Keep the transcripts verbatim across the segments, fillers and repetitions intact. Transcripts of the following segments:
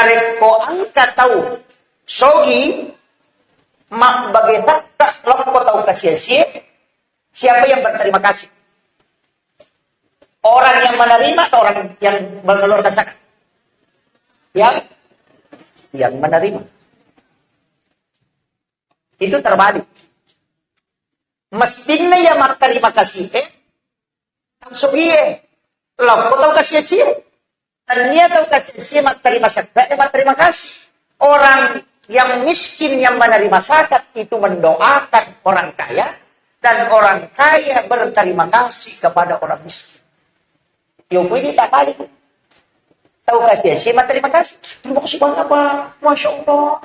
Rekko engka tau sogi mabbage sakka lokko tau kasiasie, siapa yang berterima kasih? Orang yang menerima atau orang yang mengeluarkan zakat? Yang yang menerima. Itu terbalik. Mestinya ya makterima kasih eh tau sogie. Lokko tau kasiasie. Tania tau kasiasie makterima zakat eh makterima kasih. Orang yang miskin yang menerima zakat itu mendoakan orang kaya, dan orang kaya berterima kasih kepada orang miskin. Yo, kuwi tak balik. Tau kasiasie makterima kasih. Terima kasih banyak, Pak. Masya Allah.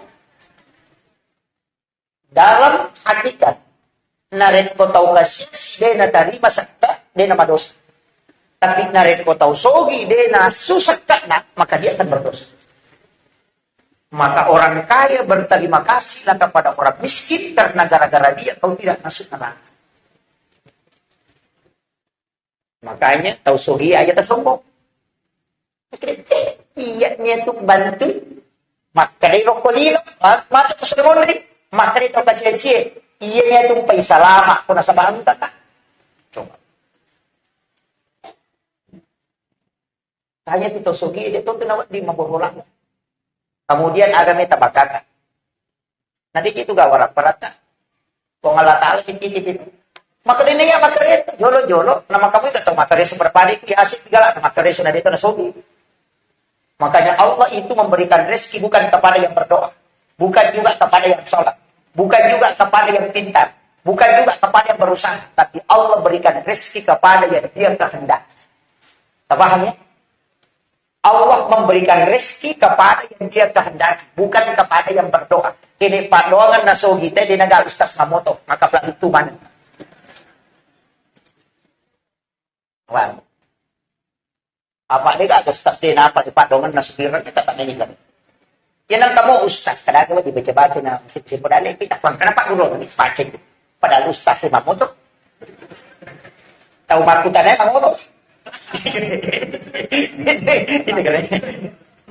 Dalam hakikat, narekko tau kasiasi de natarima sekka, de namadosa. Tapi narekko tau sogi de nasu sekkana, maka dia akan berdosa. Maka orang kaya berterima kasihlah kepada orang miskin karena gara-gara dia kau tidak masuk neraka. Makanya tau sogi aja tasombong. Iya nia tu bantu. Makkedai rokko lino, ma-, mata ko sudah monri. Makkedai tau kasiasie. Iya nia tu pai salama ko nasaba engka ta. Coba. Tanya tu tau sogi, dia tu tu nawa di maborolak. Kemudian agame tabakaka. Nah, di situ gawara parata. Puang Allah Ta'ala titip itu. Maka dia nanya makare jolo-jolo, nama kamu itu tau makare super padi itu ya asik tiga lah makare sudah itu nasogi. Makanya Allah itu memberikan rezeki bukan kepada yang berdoa, bukan juga kepada yang sholat, bukan juga kepada yang pintar, bukan juga kepada yang berusaha, tapi Allah berikan rezeki kepada yang dia kehendaki. Paham ya? Allah memberikan rezeki kepada yang dia kehendaki, bukan kepada yang berdoa. Ini padoangan nasogi te di negara ustaz mamoto, maka pelan itu mana? Wah. Apa dia gak ustaz dia napa di padoangan nasogi kita tak nyanyi kan? Ya nang kamu ustaz kadang kalau dibaca-baca na si si podane kita pang kenapa guru ini baca itu. Padahal ustaz si mamoto. Tahu makutannya mamoto. Gitu kan.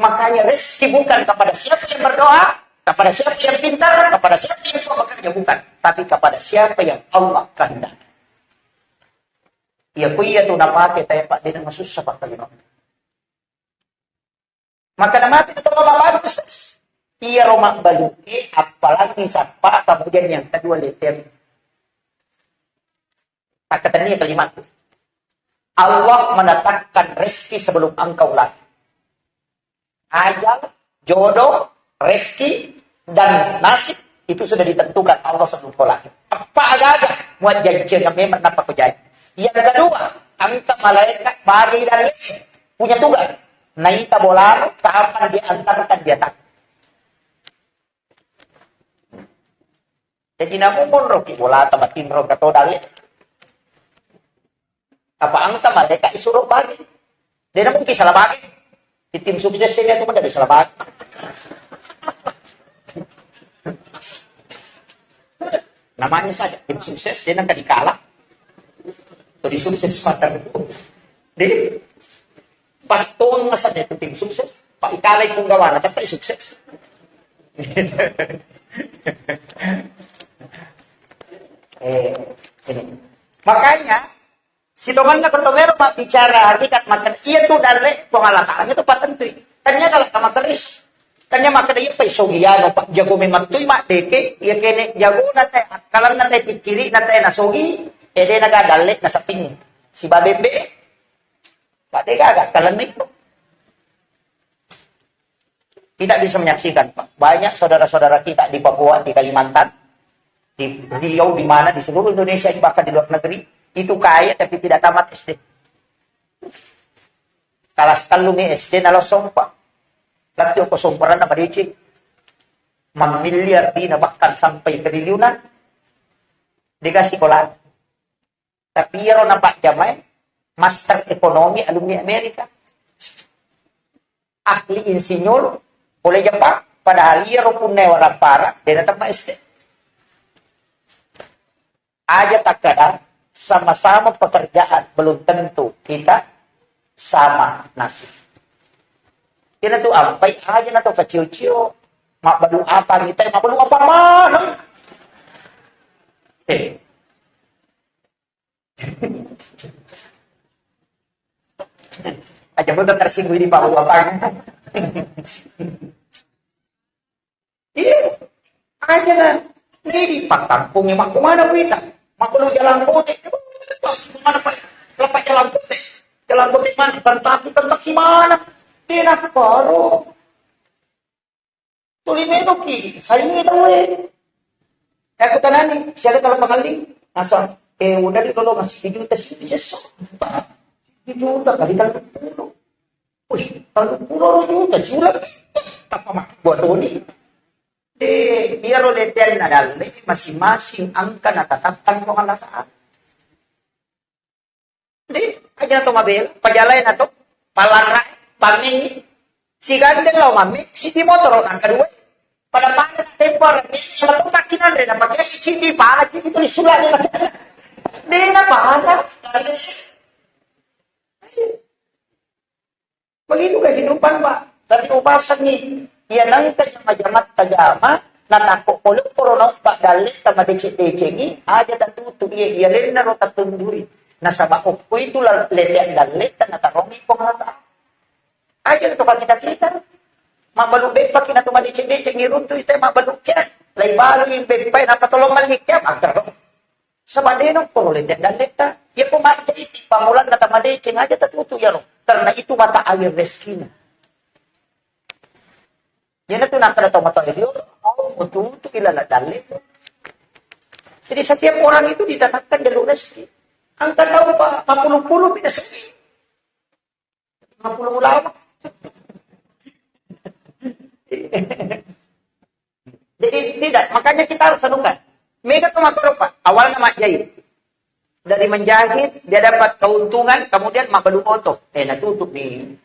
Makanya rezeki bukan kepada siapa yang berdoa, kepada siapa yang pintar, kepada siapa yang suka bekerja, bukan, tapi kepada siapa yang Allah kehendaki. Ya ku iya tu napake tapi pak dia masussa pak terima. Maka namapi tu tau mabbalu, Ustaz. Iyaro mabbalu'e, appalangngi sappa, kemudian yang kedua letter. Takkatenni kalimat. Allah menetapkan rezeki sebelum engkau lahir. Ajal, jodoh, rezeki, dan nasib itu sudah ditentukan Allah sebelum kau lahir. Apa aga-aga, muat janji yang memang apa kau janji. Yang kedua, engka malaikat bagi dan punya tugas. Naita bolaro, kapan diantarkan dia tak. Jadi namu monro ki bolata batinro kato dalle. Apa engka malaikat isuruh bagi. Dia mungkin salah bagi. Di tim sukses ini aku menjadi salah bagi. Namanya saja tim sukses, dia nangka dikalah. Jadi sukses pada di pas tong nasa itu tim sukses. Pak ikalai punggawana tetap sukses. Eh, ini. Makanya sitonganna ko tongero mabbicara hakikat makan iya tu dalle Puang Allah Ta'ala itu patentui. Tanya kalau sama keris. Tanya maka dia pai sogi anu pak jago memang tui mak deke iya kene jago na teh akkalan na teh picciri na teh na sogi ede na ga dalle na saping si babembe pak dega ga kalennik. Tidak bisa menyaksikan, Pak. Banyak saudara-saudara kita di Papua, di Kalimantan, di Riau, di mana, di seluruh Indonesia, bahkan di luar negeri, itu kaya tapi tidak tamat S D. Kelas tellu mi S D nalo sompa. Lagi ko somparan nama D C. Memiliar dina bahkan sampai triliunan. Dikasih sekolah. Tapi iyaro napajjamai master ekonomi alumni Amerika. Ahli insinyur oleh Jepang. Padahal iyaro punna warampara, de natemma S D. Aja takkada sama-sama pekerjaan belum tentu kita sama nasib. Kena tu ampai aja na to kacio-cio. Mabbalu apa kita, mabbalu apa mana? Eh. Aja betul tersinggung ini, mabbalu apa? Iya. Aja na. Ini di pakampung yang aku mana kita? Aku lu jalan kote. Mana Pak? Lepas jalan kote. Jalan kote mana? Tentang aku tentang di mana? Dia nak baru. Tuli melo ki, saingi tau e. Eh, aku tanani, siaga kalau pangalli? Nasang, eh, udah di kalau masih juta sih, bisa. Juta kali kalau puluh. Wih, kalau puluh juta, sudah. Apa mah buat ini? Eh, iya lo leten na dalle, masing-masing angka natatapkan Puang Allah Ta'ala. Di, aja to mabela, pajalai na to, palarra, pamengi, si gandeng lao mami, si di motor nang kedua, pada pada na tempo, kalau tu makin andre na pakai, si di pala, si itu disulak ni. Di na pala, Begitu kehidupan, Pak. Tapi upasangi, iya nangka yang majamat tajama, natakko pole poro naubba dalle tamadeceng-decengi, aja tatutu iya, iya lenna ro tatundui. Nasaba okko itu la-, lete dalle tanataroni Puang Allah Ta'ala. Aja to kita-kita. Mabalu beppa kina to madeceng-decengi runtu ite mabalu kia. Lai balu beppa napa tolong malik kia, maka Saba de nokko lete dalletta. Iya ko majjaiti pammulanna tamadeceng aja tatutu iyaro. Karena itu mata air rezekinya. Iyana tu nakkeda tau matoa dio, oh, betutu ilala dalle. Jadi setiap orang itu ditatapkan jalur rezeki. Angka tau pa, papulu-pulu beda segi. Lima puluh ulama. Jadi tidak, makanya kita harus anukan. Mega tu makoro, Pak. Awalnya majjahit. Dari menjahit, dia dapat keuntungan, kemudian mabalu oto. Eh, natutup nih.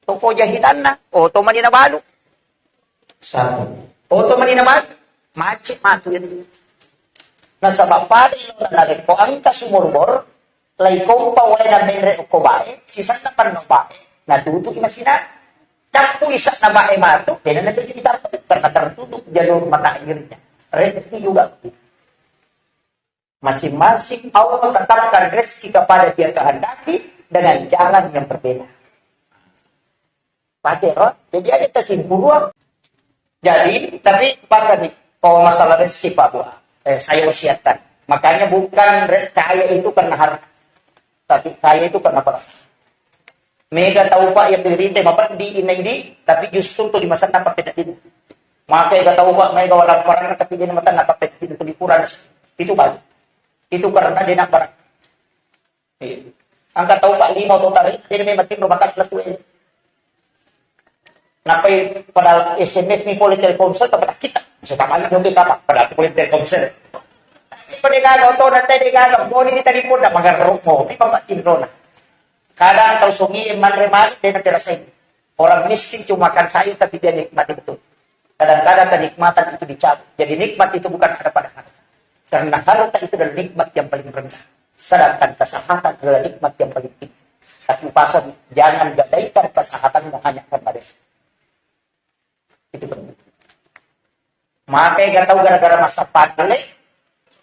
Toko jahitanna, oto mani nabalu. Satu. Oto mani nabalu. Macet matu itu. Nasaba pada ilona narekko engka sumur bor, lai kompa wae na menre okko bae, sisanna panno bae, natutuki masina. Cappu isakna bae matu, dena natuju ditampai, karena tertutup jalur mata airnya. Rezeki juga. Masing-masing Allah tetapkan rezeki kepada dia kehendaki dengan jalan yang berbeda. Pake, oh? Jadi ada kesimpulan. Jadi, tapi bahkan nih, kalau masalah rezeki, Pak Bu, eh, saya wasiatkan. Makanya bukan re-, kaya itu karena harta, tapi kaya itu karena perasaan. Mega tau, Pak, yang dirintai mapeddi inna idi, tapi justru tuh di masa tanpa peddi. Maka ega tau, Pak, mega walang parang tapi dia mata tanpa peddi itu lipuran. Itu baik. Itu karena dia nak barang. Iya. Angka tau, Pak, lima oto tari, jadi memang tim rumah tangga tuh. Napai padahal S M S ni pole Telkomsel, tapi tak kita. Bisa tak balik dong kita, Pak. Padahal pole Telkomsel. Tapi pada gagal, oto nanti dia gagal. Mau ini tadi pun dah magar rokok. Ini Bapak tim rona. Kadang tau songi manre malik, dia nanti rasain. Orang miskin cuma makan sayur, tapi dia nikmati betul. Kadang-kadang kenikmatan itu dicabut. Jadi nikmat itu bukan ada pada harta. Karena harta itu adalah nikmat yang paling rendah. Sedangkan kesehatan adalah nikmat yang paling tinggi. Tapi upasan, jangan gadaikan kesehatanmu hanya karena rezeki. Itu penting. Maka gak tahu gara-gara masa pandemi,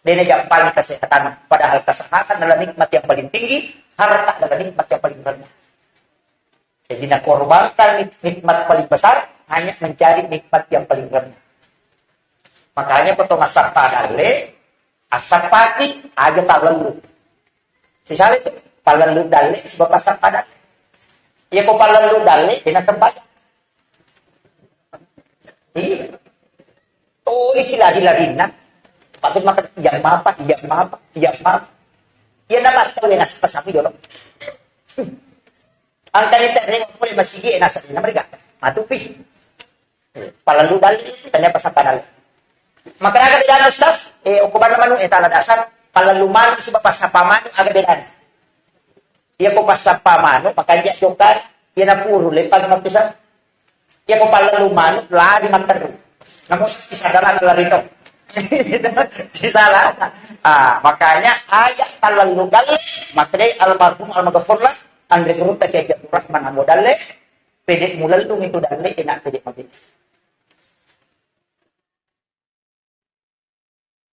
dia jampangi kesehatan. Padahal kesehatan adalah nikmat yang paling tinggi, harta adalah nikmat yang paling rendah. Jadi, nakorbankan nik-, nikmat paling besar hanya mencari nikmat yang paling rendah. Makanya, ko to massappa dalle, assappaki aja tallellu. Sisale tu, tallellu dalle, sebab assappa dalle. Iya, ko tallellu dalle, dena sembahyang. Iya. Oh, isi lari-larinna. Patut makan, iya mapa, iya mapa, iya mapa. Iya, nama tahu ya, nasi pasang dulu. Angkani terreng pole masigi e naseng na mereka. Matupi. Palallu dalli tanya pasappa dalli. Makana aga bedana, Ustaz? Eh, okko bana manu, eh, tala dasar. Palallu manu siba pasappa manu aga bedana. Iya ko pasappa manu, makanja jokka, iya napuru lepang mapisa. Iya ko palallu manu, lari matteru. Namo sisagala lari to. Sisala. Ah, makanya ayat palallu dalle, makanya almarhum almaghfurlah, Anre Gurutta Kiai Abdul Rahman Ambo Dalle, Pede mulellung itu dalle, enak pede mabbe.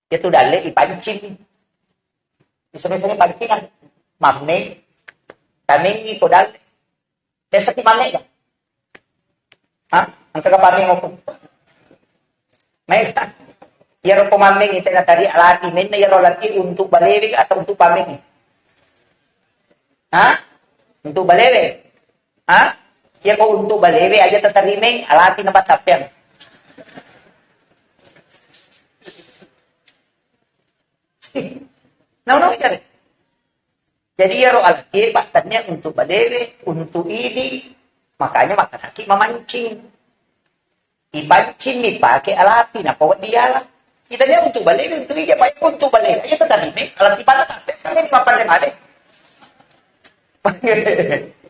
Itu dalle ipancing. Bisa-bisa pancingan. Mamme. Tamengi ko dalle. Biasa ki mamme ya. Ha? Engka ka pameng aku. Meta. Iyaro ko mamme itu na tadi alati, menna iyaro alati untuk balewe atau untuk pameng? Ha? Untuk balewe. Ha? Iya ko untuk balewe aja tatarimeng, alati na pattappeang. Nah, nah, cari. Jadi iyaro alati pattannya untuk balewe, untuk ini, makanya makanaki mamancing. Ipancing, ipake alati, nappa wedding yala. Itanya untuk balewe, untuk ija, pa untuk balewe. Iya, tetapi ini alati pada tapi kami mapan ada.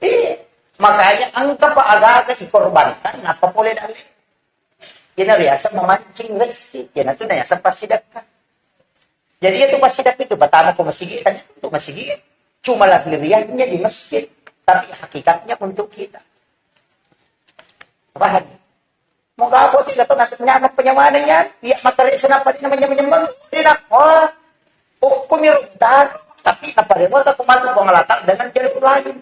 Iya. Makanya engka pa aga-aga dikorbankan, nappa pole dalle. Ina riasa memancing resi, ina tu nayasa passidakka. Jadi itu passidakka itu pertama ke masigi, tanya untuk masigi, cuma lahiriahnya di masjid, tapi hakikatnya untuk kita. Paham? Moga apa tidak tahu nasibnya apa penyamanannya? Iya, materi senapa dia namanya menyembah? Tidak. Oh, hukum yang tahu, tapi apa dia mau aku masuk pengelakar dengan jalur lain?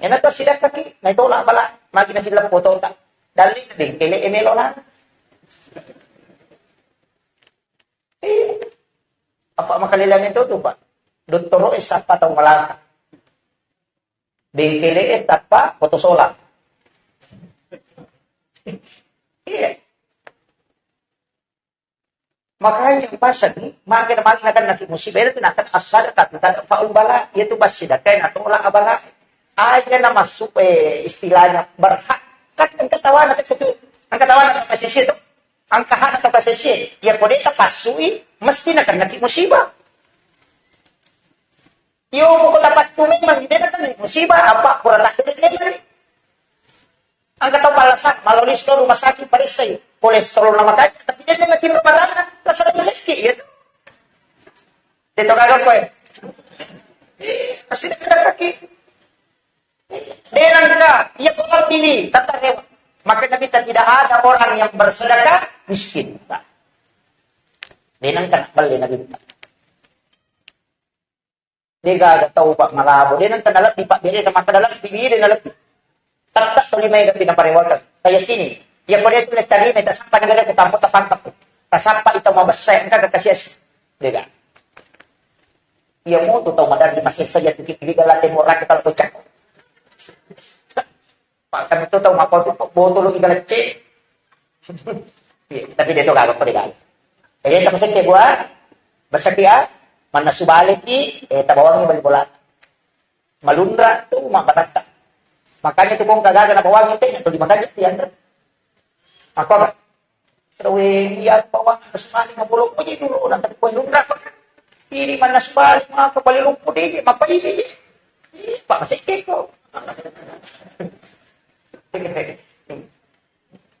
Ena to sidakka ki, naitola bala, magi nasi leppo tota. Dalli bengkele emelo na. Iya. Apa makaleleng itu tuh, Pak? Dottoro es apa tau malasa? Bengkele es apa foto sola? Iya. Makanya pasang ni, makin makin akan nanti musibah itu akan asal tapi tak faul bala, itu pasti dah kena tolak abala. Aja na masuk, eh, istilahnya berhak. Kan engka tawana tu, engka tawana tu kasih itu, engka hak tu kasih. Ya kode tak pasui, mesti nak kena musibah. Iyo, ko tapas tu memang dia kan musibah apa kurang tak kena. Engka tau pallasa, malolisseng rumah sakit, paressai. Kolesterol na makanja, tapi de' na matinro batanna, lasa sakit, ya. Itu kagak koe. Pasti de' kena kaki. De' nangka, iya ko lebbi, tata rewa. Maka Nabi ta, tidak ada orang yang bersedekah miskin. De' nangka belle Nabi ta. De' gaga tau, Pak, malabo. De' nengka nalebbi, Pak, bere na maka nalebbi, bere nalebbi. Tetap tuli mai gapi naparewakeng. Kayakini. Iya pada itu letari mai tasappa negara ke kampung tapangkap. Tasappa itu mau besar, engka ke kasih asi. De' gaga. Iya mau tu tau madar di masih saja tu kita liga latih murah kita kocak. Pak, kami tu tau mako tu botol iga lecce. Iya, tapi de' to gaga ko de' gaga. Jadi tak sekke gua, besaki ya, mannasu baleki, eh, tabawangi bali bola. Malunra tu mabbarakka. Makanya tu kong kagaga nabawangi te, tu di makanya ti anre. Aku agak. Terus, iya, bawang, semani, mabulung, puji dulu, nanti kue lunra. Ini mannasu bale, maka bali lumpu de', mapa ini. Pak, masih keko.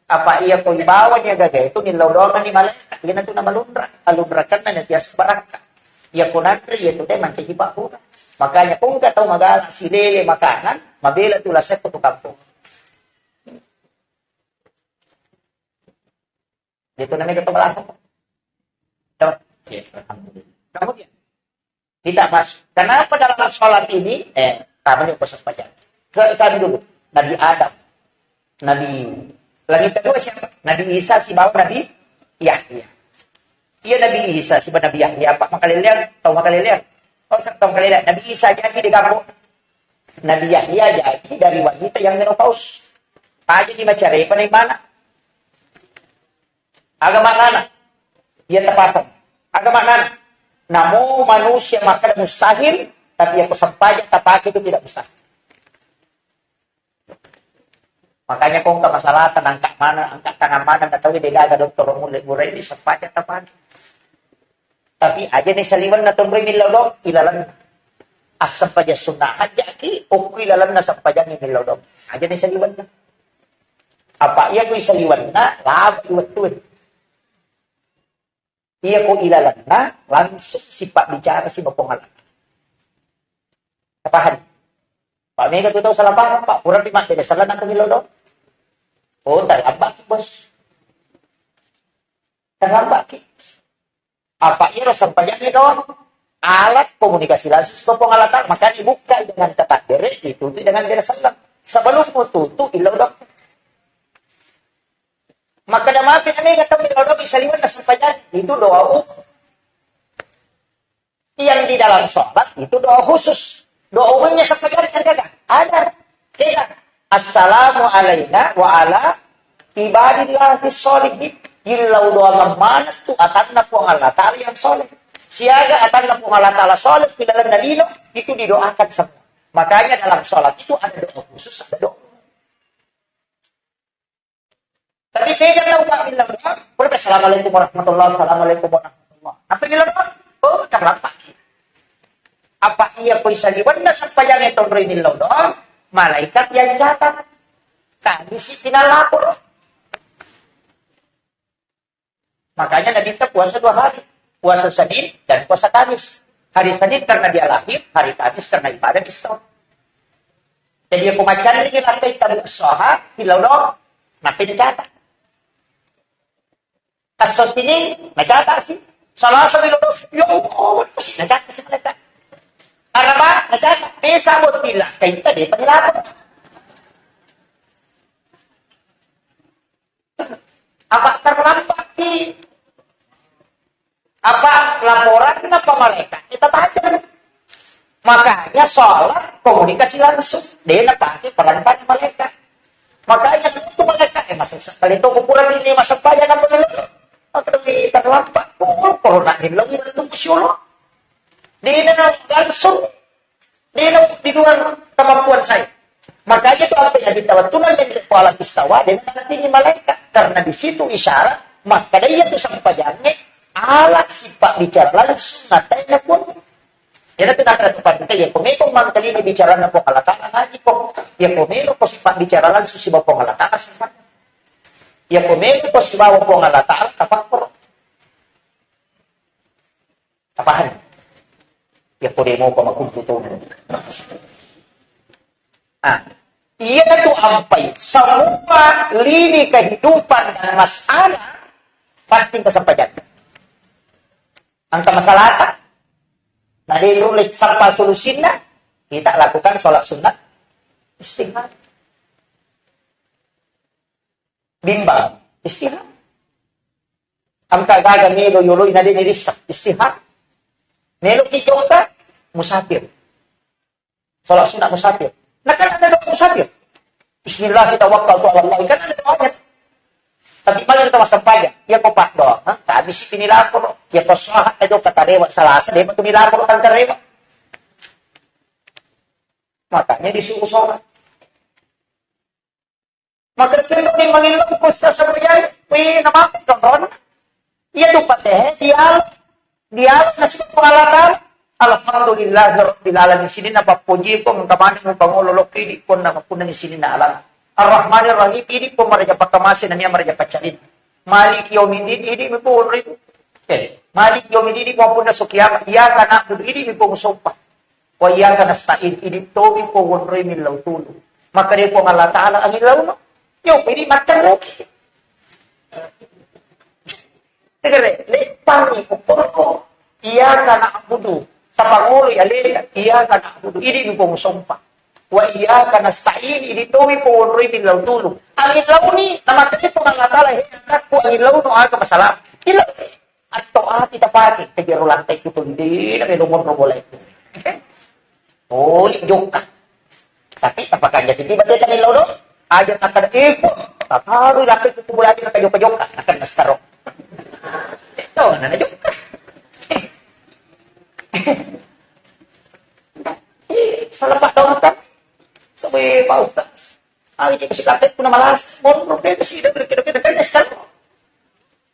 Apa iya ko ibawa ni gaga itu ni lao doang ni malaikat. Iya nanti nama lunra. Alunra kan na tias barakka. Iya ko nanti iya tu te mancaji pakura. Makanya ko engka tau magala silele makanan, mabela tu lasek ko tu kampung. Itu namanya kebablasan. Coba. Iya, alhamdulillah. Kemudian, kita masuk. Kenapa dalam sholat ini, eh, tamanya upasak baca. Ke, saya dulu. Nabi Adam. Nabi, lagi kedua siapa? Nabi Isa, sibawa Nabi Yahya. Iya, Nabi Isa, sibawa Nabi Yahya. Apa makaleleang? Tahu makaleleang? Oh, sa-, tahu makaleleang. Nabi Isa jadi di kampung. Nabi Yahya jadi dari wanita yang menopause. Aja di macarepa na imana. Aga maknana? Iya tapasang. Aga maknana? Namo manusia makkeda mustahil, tapi iya ko sempaja tapake itu tidak mustahil. Makanya ko engka masalah, angka mana, angka tangan mana, nggak tahu dia gagal dokter mulai mulai ini sempaja tapake. Tapi aja ni saliwenna tonroi millau dong, ilalenna. Assempaja sunnah hajaki, okku ilalenna sempajangi millau dong. Aja ni saliwenna. Apa iya ku saliwenna, laba wettue. Iya ku ilalenna, langsung sipak bicara si Puang Allah. Paham? Pak, mega tu tau salah paham, Pak. Kurang di mak, beda salah nak pemilu dong. Oh, terlambat, Bos. Terlambat ki. Apa iyaro sempajang dong? Alat komunikasi langsung sama Puang Allah Ta'ala. Makanya buka dengan kata dere, itu tu dengan dere salam. Sebelum itu tu ilau dong. Maka ada maaf ini kata ilau dong, saliwan sempajang. Itu doa umum. Yang di dalam sholat itu doa khusus. Doa umumnya sebenarnya enggak kan? Ada. Tidak. Assalamu alaina wa ala ibadillahi sholihin. Illau doa maneng tu atanna Puang Allah Ta'ala yang soleh. Siaga atanna Puang Allah Ta'ala soleh, di dalam dalilo itu didoakan semua. Makanya dalam sholat itu ada doa khusus, ada doa umum. Tapi beda tau, Pak, millau doang. Pura, "Assalamualaikum warahmatullah, assalamualaikum warahmatullah." Apa millau doang? Oh, terlambat. Apa iya koi saliwanna sempajangnge tonroi millau doang, malaikat yang catat. Tadi si tina lapor. Makanya Nabi kita puasa dua hari. Puasa Senin dan puasa Kamis. Hari Senin karena dia lahir, hari Kamis karena ibadah di store. Jadi aku macam ini lakai tabu soha, pilau dong, nape dicatat. Kaso Senin, nacatat sih. Salah satu pilau dong, ya Allah, nacatat sih mereka. Araba, nacatat, pesa buat bilang, kayak tadi pengelapor. Apa terlambat ki? Apa laporan apa malaikat? Kita tanya. Makanya sholat komunikasi langsung. Dia pakai perantara malaikat. Makanya itu malaikat, eh, masih sekali itu ukuran ini masa payah apa dulu? Maka kita terlambat. Oh, kalau nak bilang itu tunggu sih Allah. Dia langsung Di, di luar kemampuan saya. Makanya itu apa yang ditawaturkan dari kepala pistawa dan nantinya malaikat. Karena di situ isyarat, maka dia itu sempajannya alat sifat bicara langsung, matanya pun. Jadi tidak ada tempat kita, ya, kau meko mangkali ini bicara na Puang Allah Ta'ala ngaji kok. Ya, kau meko kau sifat bicara langsung si Puang Allah Ta'ala sifat. Ya, kau meko kau si Puang Allah Ta'ala, tafakur. Apa hari? Ya, kode mau kau makuntu tuh. Ah, iya tu ampai. Semua lini kehidupan dan masalah pasti kesempajannya. Angka masalah apa? Nah, dia dulu sampai solusinya, kita lakukan sholat sunnah istihara. Bimbang, istihara. Angka gaga melo yoloi na de' nirissa, istihara. Melo ki jokka, musafir. Sholat sunnah musafir. Nah, kan ada doa musafir. Bismillah, kita waktu ala Allah. Kan ada doanya. Tapi malah kita masuk pajak. Ya, kau pak doa. Ha? Tapi si pini lapor. Ya, kau sahat aja kata dewa. Salasa, dia betul lapor kan ke dewa. Makanya disuruh sholat. Maka itu yang mengilmu khusus sebenarnya, wih, nama aku tonton. Iya tuh, Pak, teh, dialog, dialog nasib pengalaman. Alhamdulillahirabbil alamin. Sini napa puji ko, engka maneng ko pangolo lokki di ponna mapunna sini na alam. Arrahmanirrahim, idi ko maraja pakamase, namia maraja pacarin. Maliki yaumiddin, idi mi pun itu. Eh, Maliki yaumiddin, idi ko punna so kiamat. Iyyaka na'budu, idi mi pun sompa. Wa iyyaka nasta'in, idi tomi ko wonroi millau tulu. Maka dia Puang Allah Ta'ala angin launo. Yo, ini makan roki. Tegere, leppangi, ukurku. Iyyaka na'budu. Tapangoloi alena. Iyyaka na'budu. Idi mi pun sompa. Wa iyyaka nasta'in, idi tomi ko wonroi millau tulu. Angin launi, nama tadi Puang Allah Ta'ala, he, anakku, angin launo, aga masalah. Ilau. Atau ati tapake, kejero lantai itu tuh, di, di, di, nomor, nomor itu. Oli jokka. Tapi apakah jadi tiba dia tadi lodo? Aja tak ada ibu. Tak tahu lah itu tubuh lagi nak jokka-jokka. Akan nasaro. Itu, nana jokka. Eh, salah pak dokter. Sampai Pak Ustaz. Aja kasih kata itu nama las. Mau itu sih, udah, udah, udah, udah, udah, udah,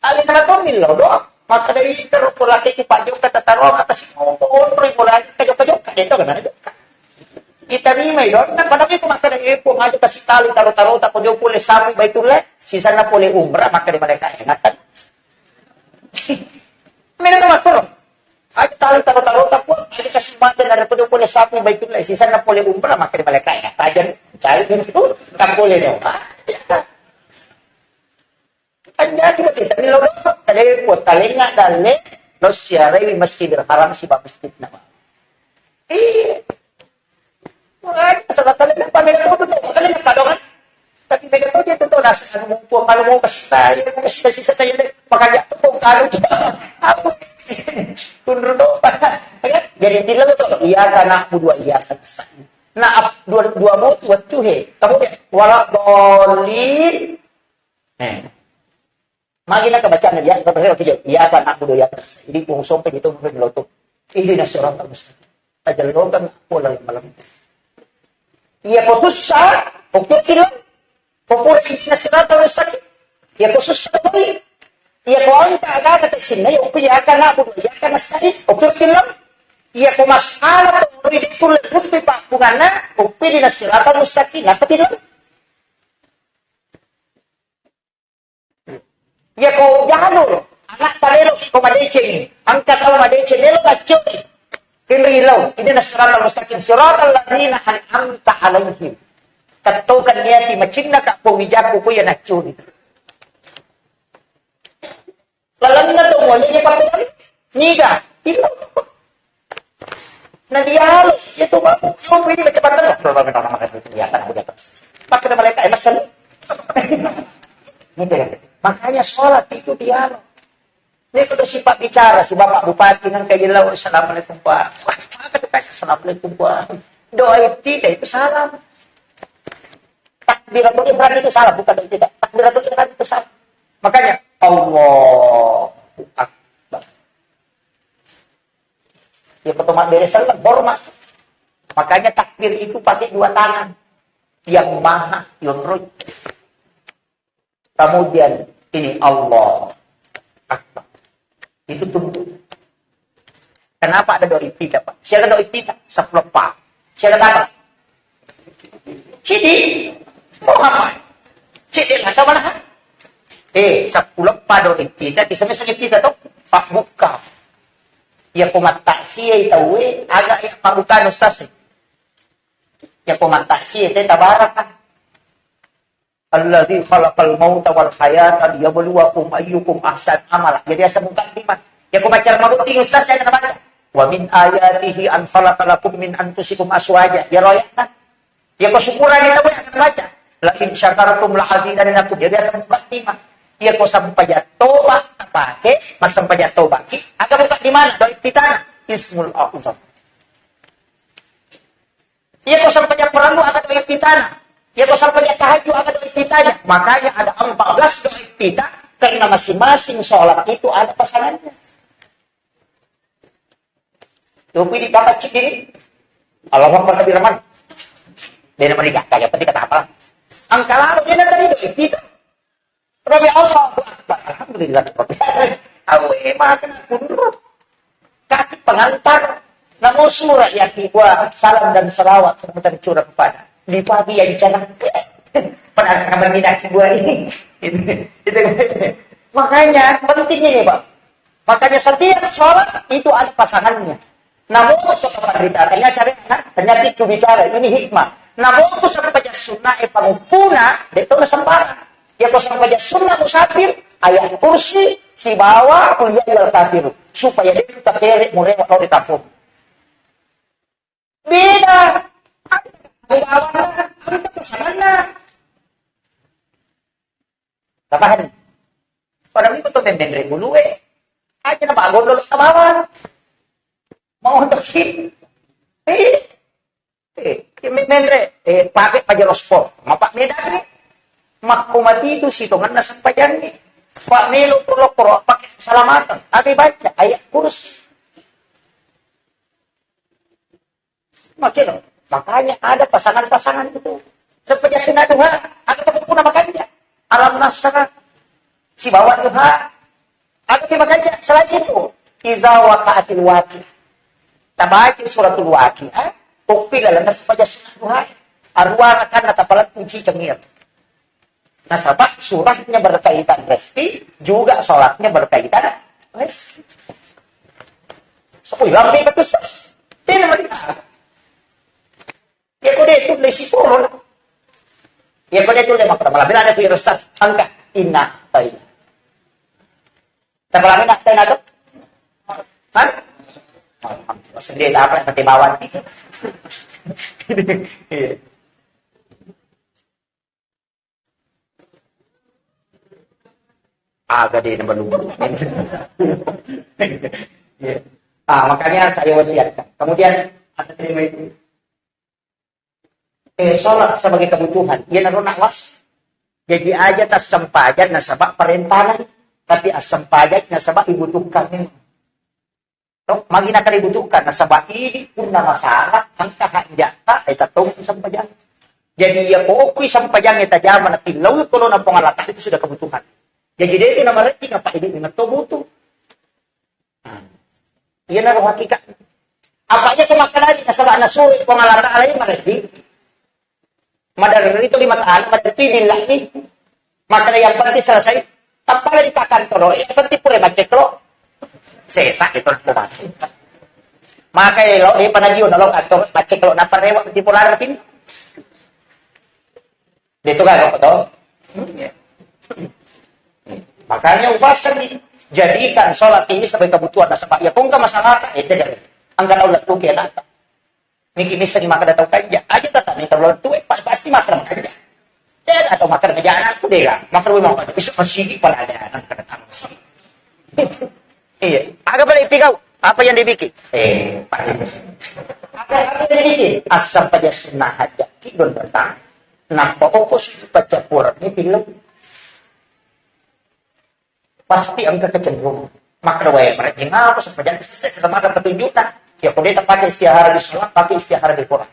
Alena tommi lao doa. Maka dari terus polake ku pajoka tataro maka si mau onroi polake kajoka-joka. Dia tahu kan ada joka. Kita ni mai doa. Nah, pada itu maka dari epo ngaji kasih tali taro-taro tak kau pole sapi Baitullah. Sisana pole umrah maka di mereka ingatan. Mena nama turun. Aja tali taro-taro tak pun. Aja kasih Maka narekko dia pole sapi Baitullah, sisanna pole umrah, maka dia malaikat, ya, tajam, cari itu, tak boleh dong. Ah, ya. Kan jadi macam tadi lo, tadi kuat talenga dalle, lo siarai Masjidil Haram siba Masjid Nabawi. Iya. Makanya, salah kalian apa mega tahu betul, kalian kadongan. Tapi mega tahu dia tentu nasi anu mau, anu mau kasih saya, mau kasih saya, saya deh. Makanya tuh kau kalau juga apa? Tunduk dong. Jadi tidak betul. Iya karena aku dua iya kan. Nah, ap- dua dua mau dua tuh he. Kamu dia wala dolin. Eh. Magi na kebacaanna dia, tapi saya waktu iya kan aku dua iya. Jadi mau sampai gitu mungkin lo tuh. Ini nasi orang tak mesti. Aja lo kan pola malam. Iya ko susah, oke kilang. Ko pura ihdina siratal mustaqim. Iya ko susah kembali. Iya ko anta agama tak cinna, ya oke ya kan aku dua iya kan nasi. Oke kilang. Iya ko masalah tuh itu lebih pak bukanna, oke di siratal mustaqim. Apa kilang? Iya ko jalur, anak talelo ko madeceng, angka tau madeceng lelo kacoi. Kiri lau, ini siratal mustaqim, siratal ladzina an'amta alaihim. Kettokan niati macinna ka powijaku ko iya nacuri. Lalenna to mualini paperan niga? Itu. Nah, dialog. Itu mau, mau ini baca Quran. Ya kan, udah. Pakai malaikat, eh, mesen. Gitu ya. Makanya sholat itu dialog. Ini sudah sifat bicara si Bapak Bupati nang kayak gila, "Assalamualaikum Pak." Wah, maka ditanya, "Assalamualaikum Pak." Doa itu tidak itu salam. Takbiratul ihram itu salah, bukan doa itu tidak. Takbiratul ihram itu salah. Makanya Allahu Akbar. Ya, ketika beres salam, hormat. Makanya takbir itu pakai dua tangan. Yang maha, yang roh. Kemudian ini Allah Akbar. Itu tunduk. Kenapa ada doa iftitah, Pak? Siapa doa iftitah? Sepuluh Pak. Siapa datang? Sidi. Oh, apa? Sidi, nggak tahu mana. Eh, sepuluh Pak doa iftitah, bisa-bisa kita tuh. Pak buka. Ya, ko mattaksiya tauwe, aga ya pabbukaan ustaz. Ya, ko mattaksiya te tabaraka. Alladzi khalaqal mauta wal hayata liyabluwakum ayyukum ahsanu amala. Jadi asa mukaddimah. Ya, ko macam mabukti ustaz saya kena baca. Wa min ayatihi an khalaqa lakum min anfusikum azwaja. Ya royakna. Ya ko syukuran itu yang akan baca. La in syakartum la azidannakum. Jadi asa mukaddimah. Ya ko sampajang toba pakai, mas sampajang toba. Ki, ada mukaddimah doa iftitah. Ismul A'zam. Iya ko sampajang parellu aga doa iftitahna. Iya ko sampajang tahajud aga doa iftitahna. Makanya ada empat belas doa iftitah karena masing-masing sholat itu ada pasangannya. Tuh, pilih dapat cik ini. Allahu Akbar kabira man. Dia nama digagal, yang penting kata apa? Angka lalu dia nanti doa iftitah. Rabbi Allahu Akbar. Alhamdulillah. Awe, makan aku dulu. Kasih pengantar. Namo surah yang kedua, salam dan salawat semoga tercurah kepada. Di pagi yang cerah. Pada kabar tidak kedua ini. Itu. Makanya pentingnya ini, Pak. Makanya setiap sholat itu ada pasangannya. Namoto to kapanrita, tania syariat, tania pikku bicara, ini hikmah. Namoto sampajang sunna e panguppuna, de to nasembarang. Ya ko sampajang sunna musafir, ayat kursi, sibawa kuliah wal kafirun. Supaya de to takere murewa lo di kampung. Beda. Beda warna, apa pasanganna? Tapahan. Pada minggu to membenre bulue. Aja na bagondol tabawa. Mau untuk sih. Eh, eh, menre, eh, pakai Pajero Sport. Mapa meda ni. Makko mati itu sitonganna sempajangi. Pak melo pura-pura pakai salamatan. Tapi baca ayat kursi. Makanya, makanya ada pasangan-pasangan itu. Seperti sunnah duha, ada pun makanya. Alam nasrah, sibawa duha, ada makanya. Selain itu, iza waqa'atil waqi. Tabaca suratul waqiah, ukpila lana seperti sunnah duha. Arwana karena tapalat kunci cengir. Nasaba surahnya berkaitan rezeki, juga sholatnya berkaitan rezeki. Sepuluh lampu itu sus. Tena mati. Ya kode itu lesi polo. Ya kode itu le makkeda, malah bela ada punya ustaz. Angkat. Inna. Baik. Tapalami nak tena tu? Hah? Sendiri apa yang pakai bawang? Iya. Aga deh, nambah lupa. Iya. Ah, makanya saya wasiatkan. Kemudian, ada terima itu. Eh, sholat sebagai kebutuhan. Iya, naruh nak was. Jadi aja tas sempajang nasaba perintahnya. Tapi as sempajang nasaba dibutuhkan memang. Tok, magi nakaributuhkan, nasaba idi punna masalah, engka hajjatta, eh, tattong sempajang. Jadi, iya ko okui sempajang, eh, tajama, natillau ko lona Puang Allah Ta'ala, itu sudah kebutuhan. Jadi, dia itu nama rezeki, apa idi, memang to butuh. Nah, iya naro hakikat. Apa iya ko makkedani, nasaba nasuro Puang Allah Ta'ala, iya marezeki. Maderri tu lima tahun, maderri tu billani. Makanya yang penting selesai. Tappala di pakantoro, yang penting pura macceklo. Sesa itu aku mati. Maka lo di panadio nalo kantor macceklo napa rewa di polar tim. Itu kan kok to. Makanya upasan dijadikan sholat ini sebagai kebutuhan nasaba ya kongka masalah tak itu dari angka Allah tuh kena. Miki misseng makkeda tau kanja. Aja tata ni kalau tuwe pa- pasti makkeda kanja. Tena tau makkeda kanja anakku dega. Makkeda mau kanja. Isu masigi pala ada anak kena tau masigi. Iya. Aga pala ipigau. Apa yang dibikin? Eh, paling apa apa yang dibikin? Asal pada sunnah aja. Kidon datang. Nampak fokus baca Quran ini film. Pasti engka kecenderungan. Makkeda wae, mereka ngapa sepanjang sesek sama ada petunjukna. Ya, kalau dia pakai istihara di sholat, pakai istihara di Quran.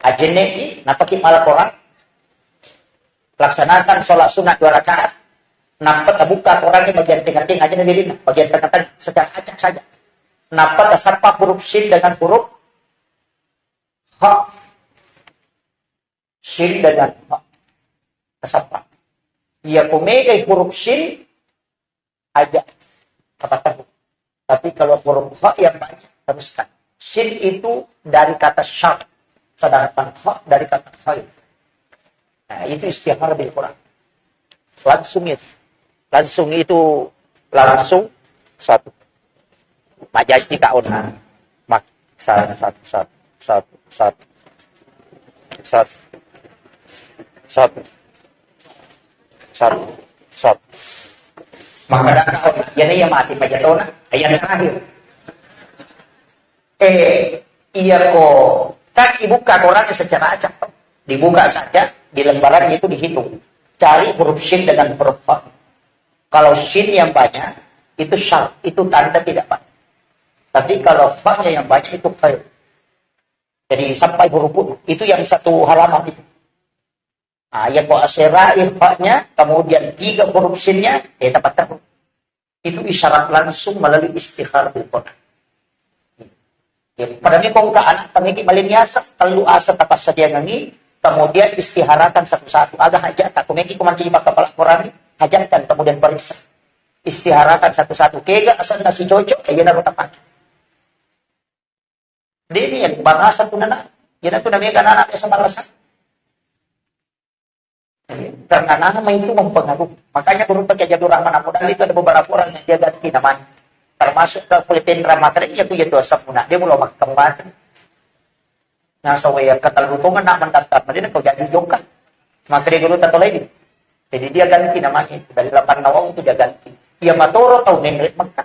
Ajenneki, napaki malah Quran. Laksanakan sholat sunat dua rakaat. Napa tabuka Quran di bagian tengah-tengah aja diri, bagian tengah-tengah secara acak saja. Napa tasappa huruf sin dengan huruf ha. Sin dengan ha. Tasappa. Iya ko megai huruf sin aja. Apa tahu? Tapi kalau huruf ha yang banyak, teruskan. Sin itu dari kata syar, sedangkan ha dari kata khair. Nah, itu istihara bil Quran. Langsung itu. Langsung itu, langsung satu. Majaji ka ona. Mak, satu, satu, satu, satu, satu, satu, satu, satu, satu. Maka datang, ya, ya mati pajatona, yang terakhir. Eh, iya ko, kan dibuka Quran secara acak. Dibuka saja, di lembaran itu dihitung. Cari huruf shin dengan huruf fa. Kalau shin yang banyak, itu syar, itu tanda tidak baik. Tapi kalau fa-nya yang banyak, itu khair. Jadi sampai huruf pun, itu yang satu halaman itu. Ah, ya ko aserai fa-nya, kemudian tiga huruf shin-nya, eh, tepat terus. Itu isyarat langsung melalui istihara bil Quran. Ya, pada mi kongka anak kami ki maling yasa, telu asa tapasadiangangi, kemudian istiharakan satu-satu. Aga hajat tak kumeki kumanci maka pala Quran, hajatkan kemudian periksa. Istiharakan satu-satu. Kega asal nasi cocok, eh, iya naro tapake. Demi yang bahasa tu nana, iya tu namanya kan anak biasa marasa. Karena nama itu mempengaruhi. Makanya guru Kiai Abdul Rahman Abu Dali itu ada beberapa orang yang dia ganti namanya. Termasuk ke Kulitin Ramadhan, iya tu, iya tu asap muna. Dia mulai makan mati. Nah, sawe ya kata lu tuh nak mendaftar, mending kau jadi jongka. Maka dia guru tak lagi. Jadi dia ganti namanya itu. Dari delapan Nawawi itu dia ganti. Iya matoro tau nengret Mekah.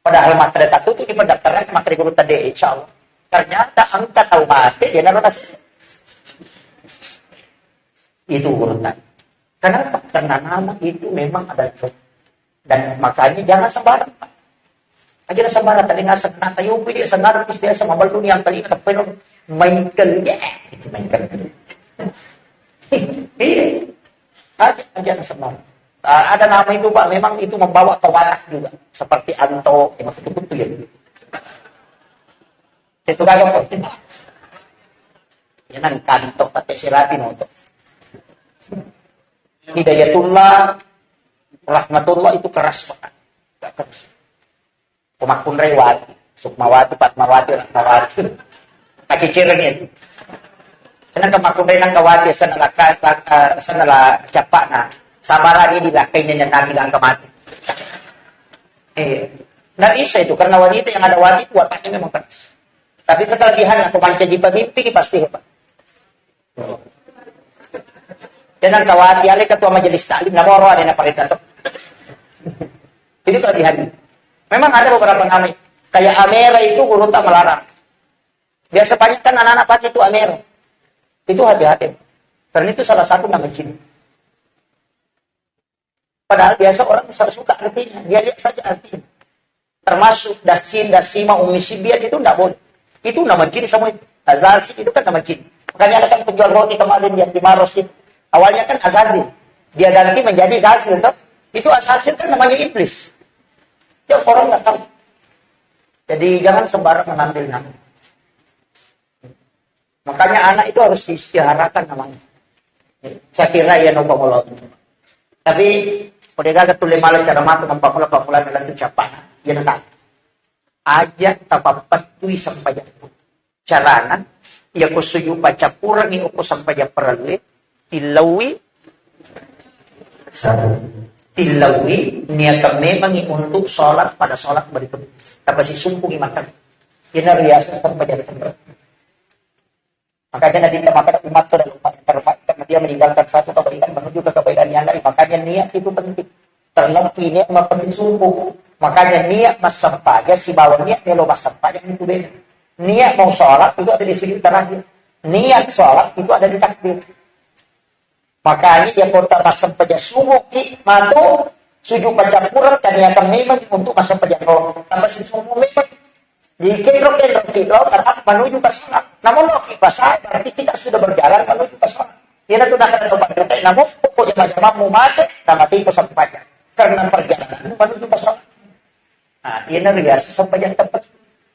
Padahal maka dia tak tutup di pendaftaran, maka dia guru tadi, insya Allah. Ternyata angka tau mati, dia naruh nasi. Itu urutan. Kenapa? Karena nama itu memang ada. Dan makanya jangan sembarang, Pak. Aja sembarang tadi ngaseng, nah, tayo pidi sengaja terus dia sama balu yang tadi kata penon Michael, ya, itu Michael. Iya. Aja, aja sembarang. Ah, ada nama itu, Pak, memang itu membawa ke watak juga. Seperti Anto, ya, betul-betul ya. Itu kagak penting. Ya, nang kanto, pakai sirapi moto. Hidayatullah, rahmatullah itu keras banget. Gak keras. Pemakun rewati. Sukmawati, Fatmawati, Ratnawati. Kacicereng itu. Senang ke makkunrai nang kawati, senang la ka-, la-, eh, senang la cappana. Sabarang ini dilakainya nyenangi gangka mati. Eh, nggak bisa itu, karena wanita yang ada wati itu wataknya memang keras. Tapi kelebihan aku mancaji pemimpin pasti hebat. Tenang kawati, ale ketua majelis taklim, namoro ada yang parita tuh. Itu kelebihannya. Memang ada beberapa nama, kayak Amera itu guru tak melarang. Biasa banyak kan anak-anak pakai itu Amera. Itu hati-hati. Karena itu salah satu nama jin. Padahal biasa orang sa-, suka artinya, dia lihat saja artinya. Termasuk dasin, dasima, umi sibian itu nggak boleh. Itu nama jin semua itu. Azazil itu kan nama jin. Makanya ada kan penjual roti kemarin yang di Maros itu. Awalnya kan Azazil. Dia ganti menjadi Zazil, toh. Itu Azazil kan namanya iblis. Ya, orang nggak tahu. Jadi jangan sembarang mengambil nama. Makanya anak itu harus diistiharakan namanya. Saya kira ya nopo molot. Tapi udah gagal tuh lima cara matu nampak mula pamula dalam tu siapa? Ya, nak. Aja tapapatui sempajang. Carana, ya ko suju baca Quran, ya ko sempajang perlu, tilawi, tilawi, niatkan memang untuk sholat pada sholat berikut. Tapi si sumpung makan. Ini biasa sempajang. Makanya Nabi kita mengatakan umat itu adalah umat yang terbaik karena dia meninggalkan satu kebaikan menuju ke kebaikan yang lain. Makanya niat itu penting. Terlebih niat mappasisumpung. Makanya niat massempaja sibawa niat melo massempaja itu beda. Niat mau sholat itu ada di sujud terakhir. Niat sholat itu ada di takbir. Makanya ya kota massempaja subuh ki matu suju pacampuran taniakan memang untuk massempaja. Kalau tambah si subuh memang di kendro-kendro ki lo tetap menuju ke sana. Namun lo ki pasai berarti kita sudah berjalan menuju ke sana. Ina tu nak ada tempat duduk, namun pokok jama-jamamu mate, nama tiko sempajang. Karena perjalanan menuju ke sana. Nah, ina riasa sempajang tempat.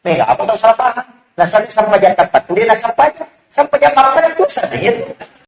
Mega apa tau salah paham? Nah, sana sempajang tempat, tu dia nak sempajang. Sempajang apa itu? Sana itu.